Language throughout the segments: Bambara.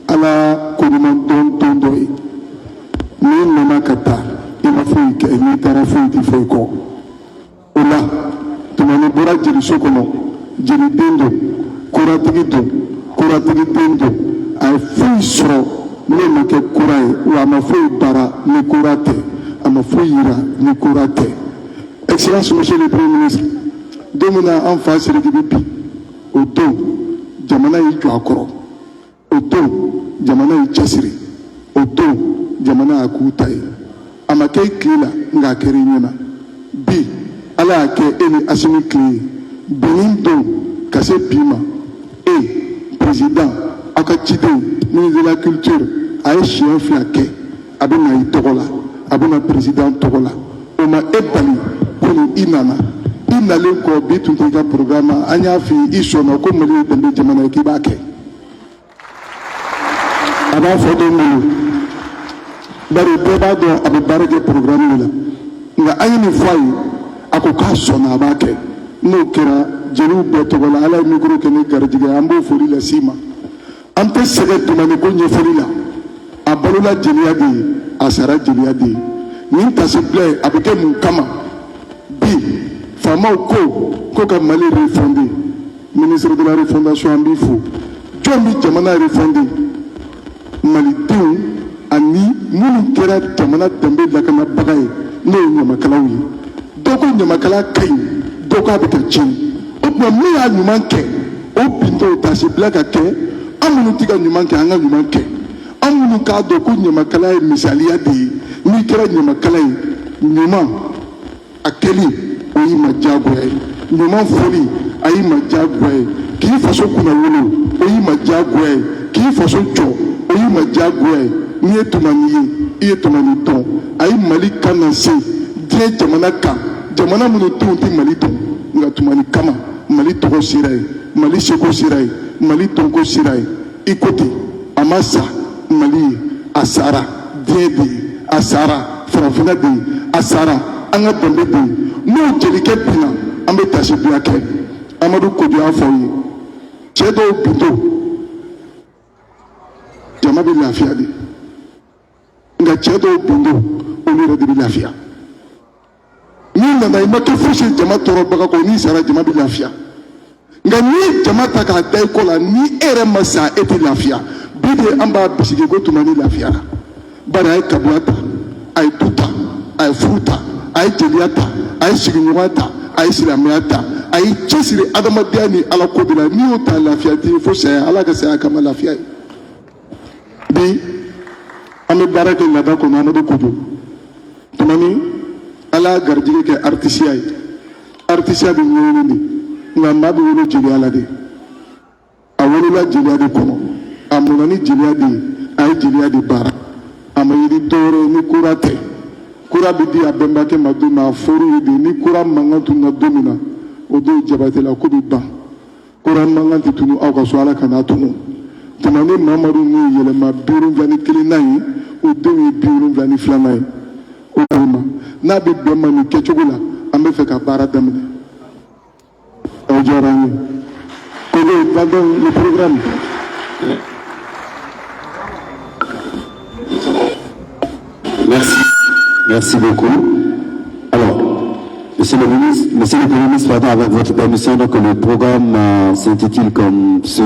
Ala koɲuman dɔn don dɔ ye. N'i nana ka taa, i ma foyi kɛ, n'i taara, foyi tɛ foyi kɔ. O la Tumani bɔra jeliso kɔnɔ, jeliden don, koratigi don, koratigi den don. A ye foyi sɔrɔ n'o ma kɛ kora ye wa? A ma foyi baara ni kora tɛ, a ma foyi yira ni kora tɛ. Excellence Monsieur le Premier ministre, don min na an fa Sidiki bɛ bi, o don jamana y'i jɔ a kɔrɔ, o don jamana y'i cɛsiri, o don jamana y'a k'u ta ye. A ma kɛ i tile la, nka a kɛra i ɲɛna. Bi Ala y'a kɛ e ni Asimi tile ye. Benin don ka se bi ma, e président, aw ka ciden, ministre de la Culture, a ye siɲɛ 2 kɛ, a bɛ na i tɔgɔ la, a bɛ na président tɔgɔ la. O ma e bali kunu i nana. I nalen kɔ, bi tun t'i ka programme, an y'a f'i ye, i sɔnna ko Mali ye danbe jamana ye, k'i b'a kɛ. A b'a fɔ don bolo, bari bɛɛ b'a dɔn a bɛ baara kɛ programme de la. Nka an ye nin fɔ a ye, a ko k'a sɔnna, a b'a kɛ. N'o kɛra, jeliw bɛɛ tɔgɔ la, Ala ye micro kɛ ni garijɛgɛ ye, an b'o foli las'i ma. An tɛ sɛgɛn Tumani ko ɲɛfɔli la. A balola jeliya de ye, a sara jeliya de ye. Nin tasibila ye, a bɛ kɛ mun kama? Bi faamaw ko ka Mali refonder. Ministre de la Refondation, an b'i fo. Jɔn bɛ jamana refonder? Malidenw ani minnu kɛra jamana danbe lakanabaga ye, n'o ye ɲamakalaw ye. Dɔ ko ɲamakala ka ɲi, dɔ ko a bɛ ka tiɲɛ. O tuma min y'a ɲuman kɛ, o bintɔ tasibila ka kɛ. An minnu tɛ ka ɲuman kɛ, an ka ɲuman kɛ. An minnu k'a dɔn ko ɲamakala ye misaliya de ye, n'i kɛra ɲamakala ye, ɲuman a kɛli o y'i ma diyagoya ye, ɲuman fɔli a y'i ma diyagoya ye, k'i faso kunnawolo o y'i ma diyagoya ye, k'i faso jɔ o y'i ma diyagoya ye. N'i ye Tumani ye, i ye Tumani dɔn. A ye Mali kan na se diɲɛ jamana kan, jamana minnu denw tɛ Mali dɔn, nka Tumani kama Mali tɔgɔ sera ye, Mali seko sera ye, Mali dɔnko sera ye. I ko ten, a ma sa Mali ye, a sara diɲɛ de ye, a sara farafinna de ye, a sara an ka danbe de ye. N'o jelikɛ binna, an bɛ tasibila kɛ. Amadu Kojo y'a fɔ aw ye, cɛ dɔw bintɔ, jama bɛ lafiya de, nka cɛ dɔw bintɔ, olu yɛrɛ de bɛ lafiya. N'i nana, i ma kɛ fosi jama tɔɔrɔbaga kɔ, n'i sara, jama bɛ lafiya. Nka n'i ye jama ta k'a da i kɔ la, ni e yɛrɛ ma sa, e tɛ lafiya. Bi de an b'a bisigi ko Tumani lafiyara, bari a ye kabila ta, a ye du ta, a ye furu ta, a ye jeliya ta, a ye sigiɲɔgɔnya ta, a ye silamɛya ta, a ye cɛsiri adamadenya ni Ala ko de la. N'i y'o ta, lafiya tɛ yen fo saya. Ala ka saya kama lafiya ye. Bi an bɛ baara kɛ laada kɔnɔ. Amadu Kojo, Tumani, Ala y'a garijɛgɛ kɛ artisiya ye. Artisiya bɛ ɲɛɲini de, nka maa bɛ wolo jeliya la de. A wolola jeliya de kɔnɔ, a mɔnna ni jeliya de ye, a ye jeliya de baara. A ma ye ni dɔwɛrɛ ye ni kura tɛ. Kura bɛ di a bɛnbakɛ ma don min, a fɔr'u ye de, ni kura mankan tununa don min na, o don Jabatela ko bɛ ban. Kura mankan tɛ tunu aw ka so, Ala kana tunu. Tumani Mamadu n'u yɛlɛma 71nan ye, o denw ye 72nan ye. O ma n'a bɛ bɛn ma nin kɛcogo la, an bɛ fɛ ka baara daminɛ. Aw diyara an ye. Kojo, pardon, le programme. Merci. Merci beaucoup. Alors, Monsieur le ministre, Monsieur le Premier ministre, pardon, avec votre permission, donc le programme s'intitule comme suit.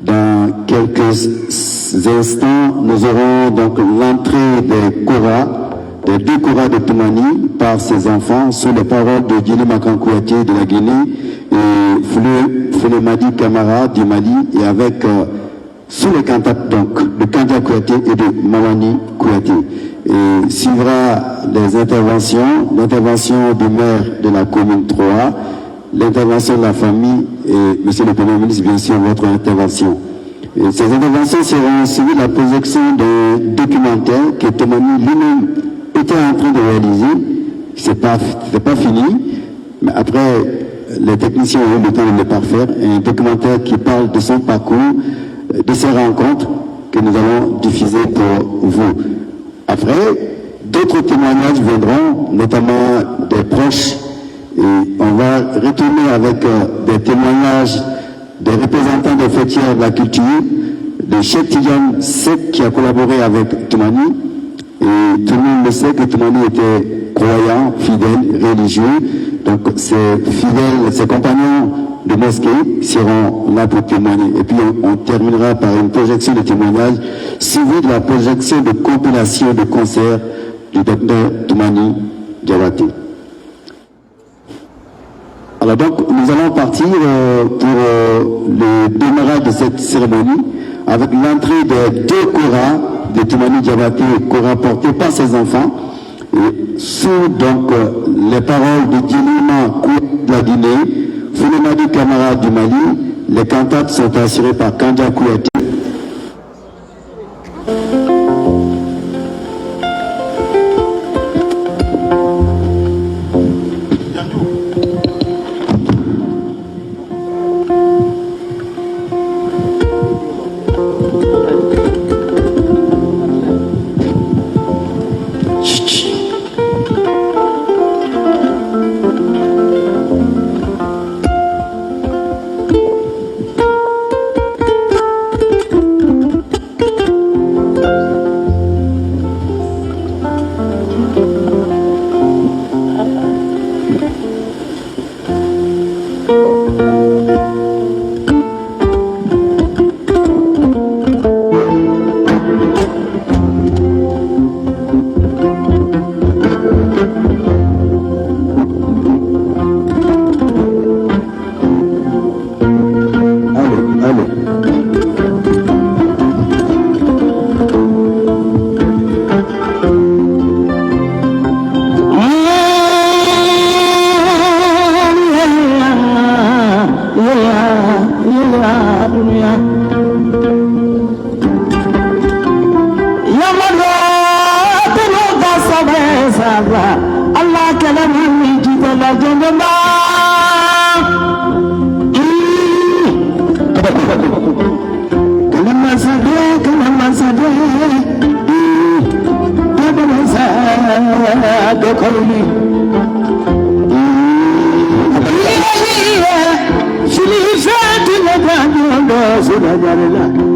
Dans quelques instants, nous aurons donc l'entrée des koras, des deux koras de Toumani par ses enfants, sous les paroles de Djeli Makan Kouyaté de la Guinée et Foulemadi Kamara du Mali, et avec sous les cantates donc de Kandia Kouyaté et de Mamani Kouyaté. Et suivra les interventions, l'intervention du maire de la commune 3, l'intervention de la famille et, Monsieur le Premier ministre, bien sûr, votre intervention. Et ces interventions seront suivies de la projection d'un documentaire que Toumani lui-même était en train de réaliser. C'est pas fini, mais après, les techniciens ont eu le temps de le parfaire. Un documentaire qui parle de son parcours, de ses rencontres que nous allons diffuser pour vous. Après, d'autres témoignages viendront, notamment des proches, et on va retourner avec des témoignages des représentants des fêtières de la culture, de Cheikh Tidiane Seck qui a collaboré avec Toumani. Et tout le monde le sait que Toumani était croyant, fidèle, religieux. Donc ses fidèles, ses compagnons de mosquée seront là pour témoigner. Et puis on terminera par une projection de témoignages suivie de la projection de compilation de concerts du docteur Toumani Diabaté. Alors donc nous allons partir pour le démarrage de cette cérémonie avec l'entrée des deux koras de Toumani Diabaté, kora portés par ses enfants, et sous donc les paroles de Djilima de la Guinée, Foulemadi Kamara du Mali. Les cantates sont assurées par Kandia Kouyaté. Allez, allez.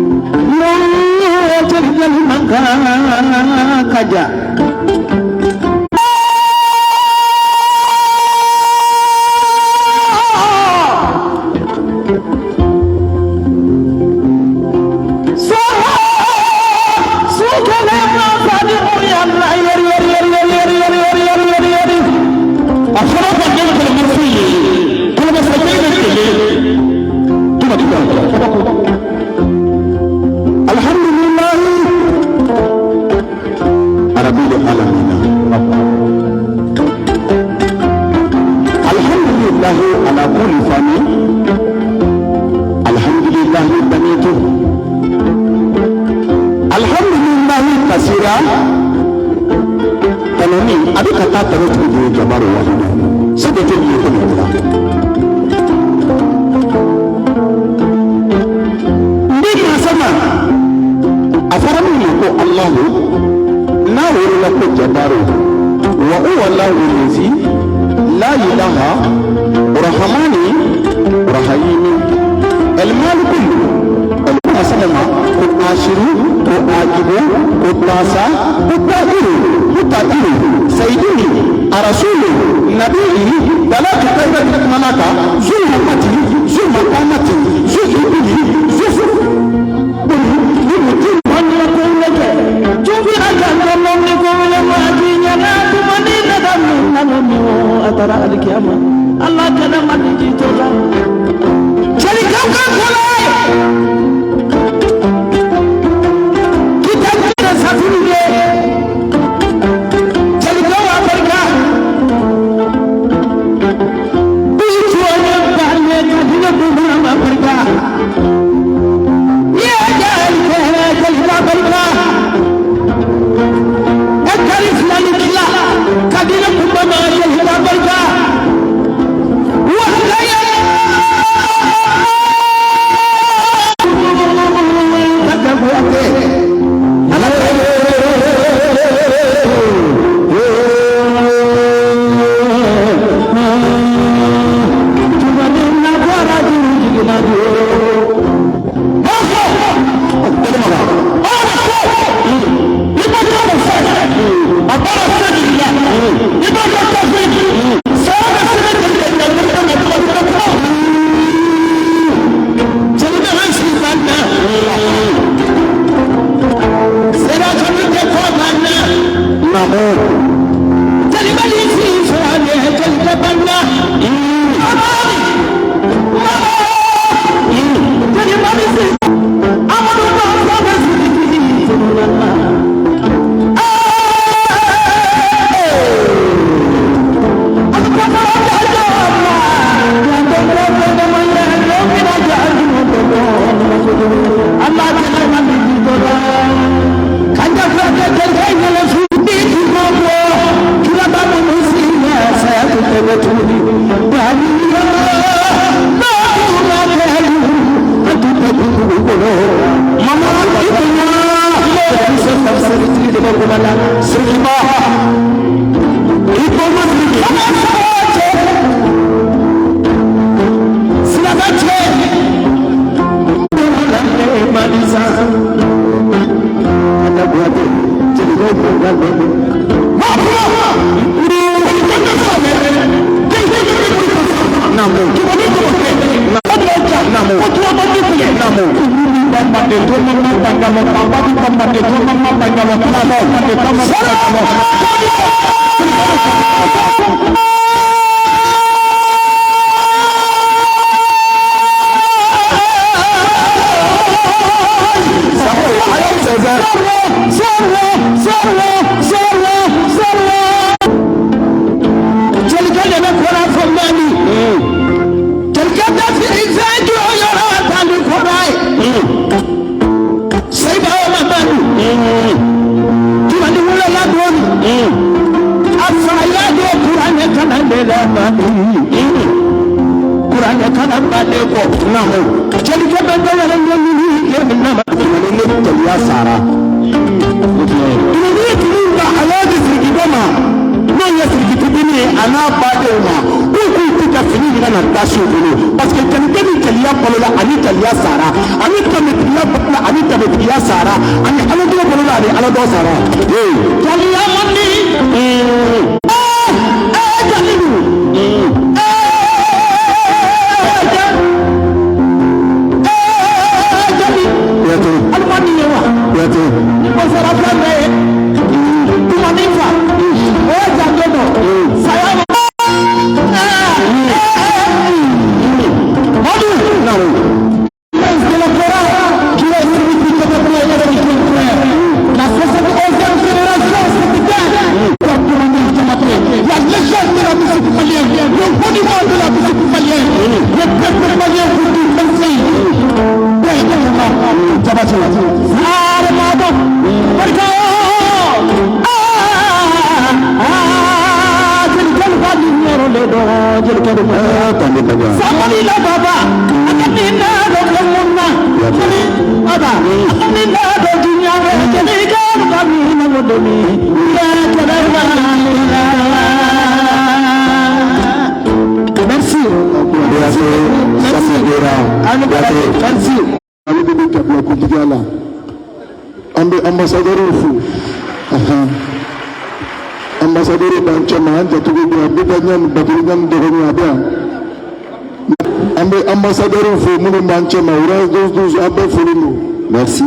Merci.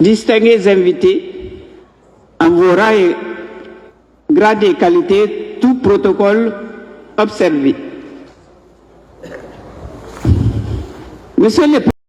Distingués invités, en vos rangs et grades et qualités, tout protocole observé. Monsieur le